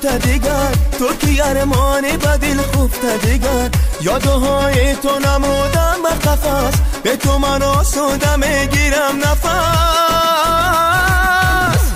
хуфта дигар, ту ки армони ба дил хуфта дигар. Ёдҳои ту намудам ба қафас, бе ту ман осуда мегирам нафас.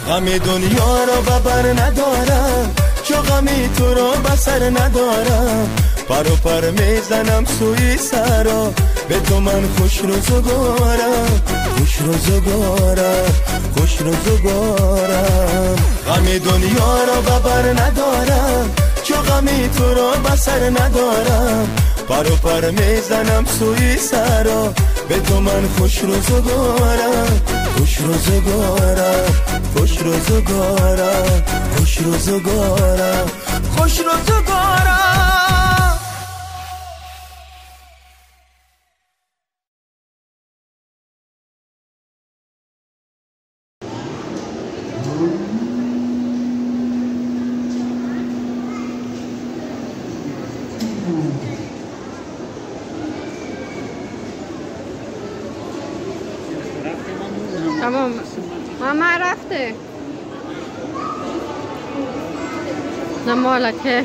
Ғами дунёро ба бар надорам, чу ғами туро ба сар надорам. Пару пар мезанам сӯи саро, бе ту ман хуш рӯзгорам, хуш рӯзгорам, хуш рӯзгорам. Ғами дунёро ба бар надорам, чу ғами туро ба сар надорам. Пару пар мезанам сӯи саро, бе ту ман хуш рӯзгорам, хуш рӯзгорам, хуш рӯзгорам, хуш рӯзгорам, хуш рӯзгорам. تمام ماما رفته نمالا که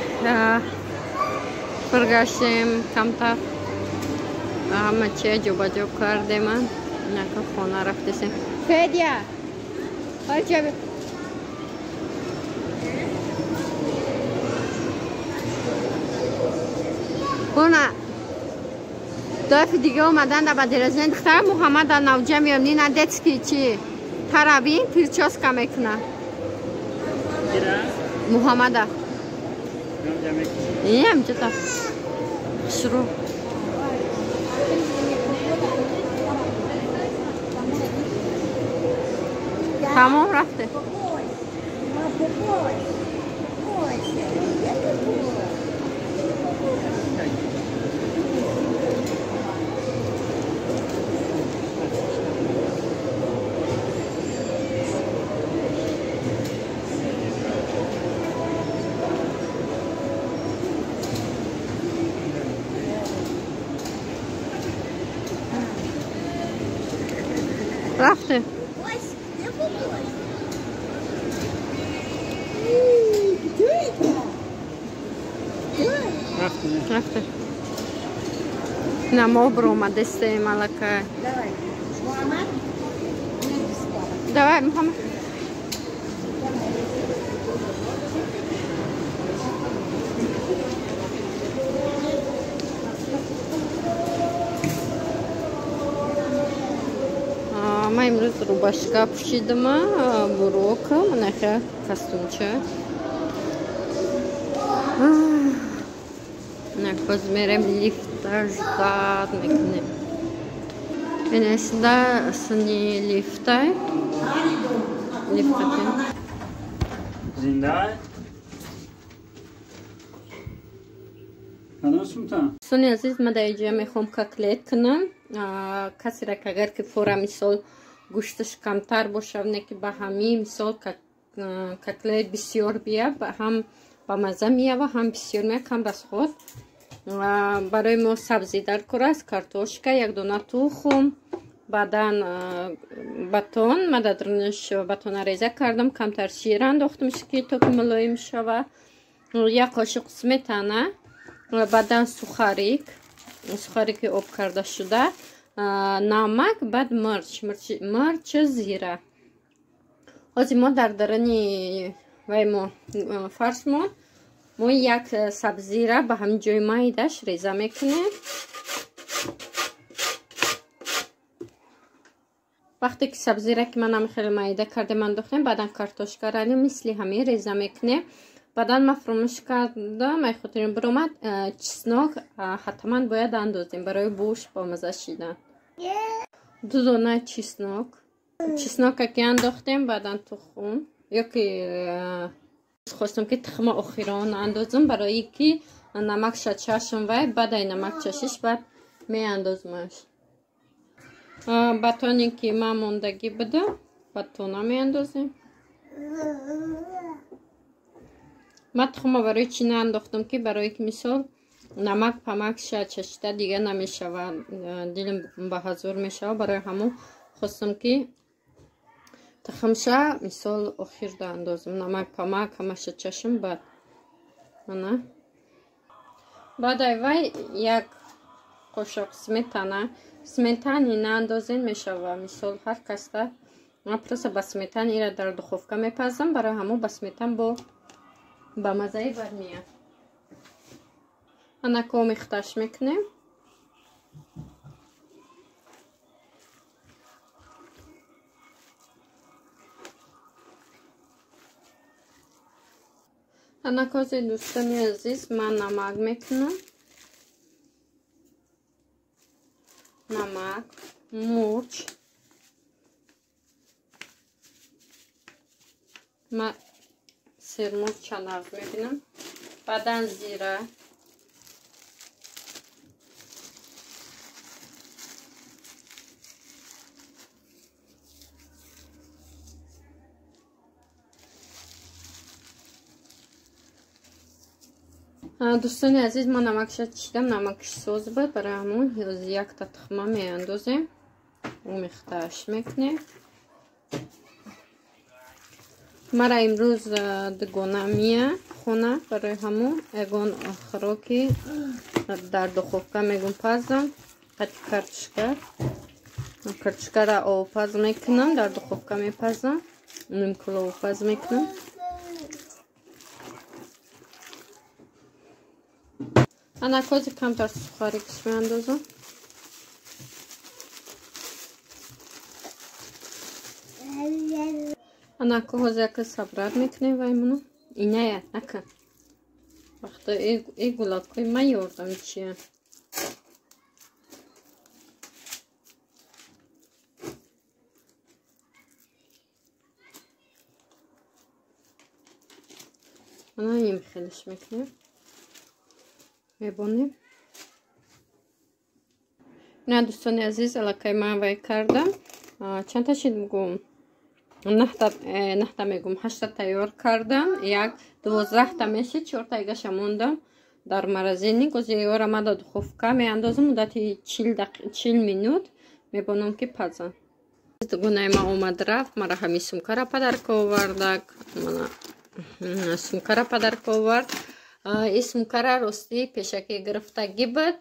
برگشتیم کمتر همه چیه جابجا کردیم، نکه خانه رفتیم. فدیا حال خونه دفعه دیگه اومدن در بدرزن دختر محمد نوجه میام نینا دتسکی چی ترابین پرچاسکا میکنه محمد این چطور شروع تمام رفته. رفته. رفته. نه ما برآمدستیم ملکه. давай محمد. ман имрӯз рубашка пӯшидама, бурока, манаха костюмча. Боз мерем лифта ждать мекунем. Инесда сни лифтай. Лифтати. Зинда? Кадом сумта? Сони азиз, ман дар инҷа мехоҳам котлет кунам. Касеро ки агар ки фора мисол гӯшташ камтар бошад, не ки ба ҳамин мисол котлет бисёр бия, ҳам ба маза меява, ҳам бисёр мея, кам расход. Барои мо сабзӣ дар кор аст, картошка, як дона тухм, баъдан батон. Ман дар дарунаш батона реза кардам, камтар шир андохтам, ки то ки мулоим шава, як қошуқ сметана, баъдан сухарик, сухарики об карда шуда, намак, баъд мирч, мирч, зира. Ҳозир мо дар даруни вай мо фаршмон мо як сабзира ба ҳамин ҷои майдаш реза мекунем. Вақте ки сабзира ки ман ҳамин хеле майда кардем андохтем, баъдан картошкара мисли ҳамин реза мекунем. Баъдан ман фуромӯш кардам, ай хотирим биромад, чеснок ҳатман бояд андозем барои бӯш бомаза шидан. Ду дона чеснок, чеснока ки андохтем, баъдан тухм ё ки хостам ки тухма охирон андозам, барои ки намакша чашм вай, баъд ай намак чашиш баъд меандозмаш. Батоне ки ман мондагӣ будам, батона меандозем. Ман тухма барои чӣ наандохтам, ки барои ки мисол намак памакша чашида дига намешавад, дилам ба ҳазур мешавад. Барои ҳамон хостам ки тухмша мисол охирда андозам, намак памак ҳамаша чашм баъд. Мана. Баъд вай як қошуқ сметана. Сметани наандозен мешава. Мисол ҳар каста ман просто ба сметан ира дар духовка мепазам, барои ҳамон ба сметан бо ба мазаи бармеяд. Анако омехташ мекунем. Анакози дӯстони азиз, ман намак мекунам. Намак, мурч. Ман сермурча нағз мебинам. Баъдан зира. Дӯстони азиз, ман намакша чидам, намакш соз буд, барои ҳамон якта тухма меандозем, омехтааш мекунем. Мара имрӯз дугона мия хона, барои ҳамон ягон хӯроки дар духовка мегум пазам, қати картошка. Картошкара обпаз мекунам, дар духовка мепазам, нимкула обпаз мекунам. Анакози камтар сухарикш меандозам. Анако ҳозир яка сабрат мекунем ваймуно. Иная нака. Вақто и гулакҳои ман ёрдам чия. Ана им хелиш мекунем. Мебонем. На дӯстони азиз, аллакай ман вай кардам. Чандта шид мегум? Наҳта мегум, ҳашта тайёр кардам. Як 12та мешид, чорта игаша мондам дар морозильник. Ози ёра ман дар духовка меандозам, муддати 40 минут мебонам ки пазам. Дугонаи ман омад рафт, мара ҳамин сумкара падарка овардак. Мана сумкара падарка овард. Ин сумкара ростӣ пешакӣ гирифтагӣ буд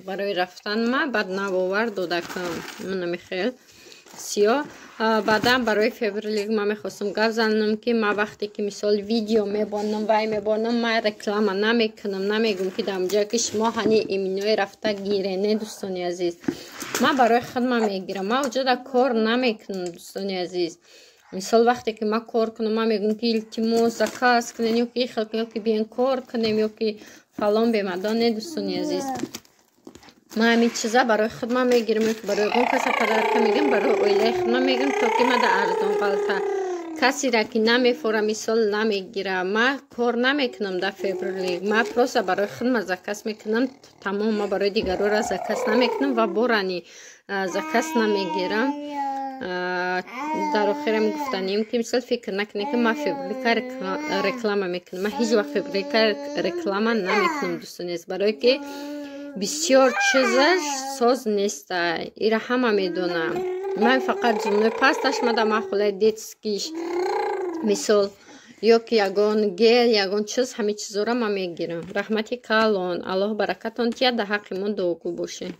барои рафтан ма, баъд навовард додакам. Мана михел сиёҳ. Баъдан барои Фаберлик ман мехостам гап занам, ки ман вақте ки мисол видео мебонам, вай мебонам, ман реклама намекунам, намегум ки дар ҷое ки шумо ҳани иминои рафта гирене, дӯстони азиз. Ман барои худман мегирам, ман уҷода кор намекунам, дӯстони азиз. Мисол вақте ки ман кор кунам, ман мегӯям ки илтимос заказ кунем, ё ки ихел кунем, ё ки биен кор кунем, ё ки фалон бемадон. Не, дӯстони азиз, ман ҳамин чиза барои худман мегирам, ё ки барои ягон каса падарка мегирам, барои оилаи худман мегирам, то ки ман дар арзон ғалта. Касеро ки намефора, мисол намегира. Ман кор намекунам дар Фаберлик, ман просто барои худман заказ мекунам, тамом. Ман барои дигарора заказ намекунам ва борани заказ намегирам. Дар охирам гуфтанем ки мисол фикр накунед ки ман Фаберлика реклама мекунам. Ман ҳеҷ вақт Фаберлика реклама намекунам, дӯстони азиз, барое ки бисёр чизаш соз неста, ира ҳама медонам. Ман фақат зумнои пасташ мада махулаи детскиш, мисол ё ки ягон гел, ягон чиз, ҳамин чизора ман мегирам. Раҳмати калон, Аллоҳ баракатон тиҳад, дар ҳаққи мо дуогӯ бошед.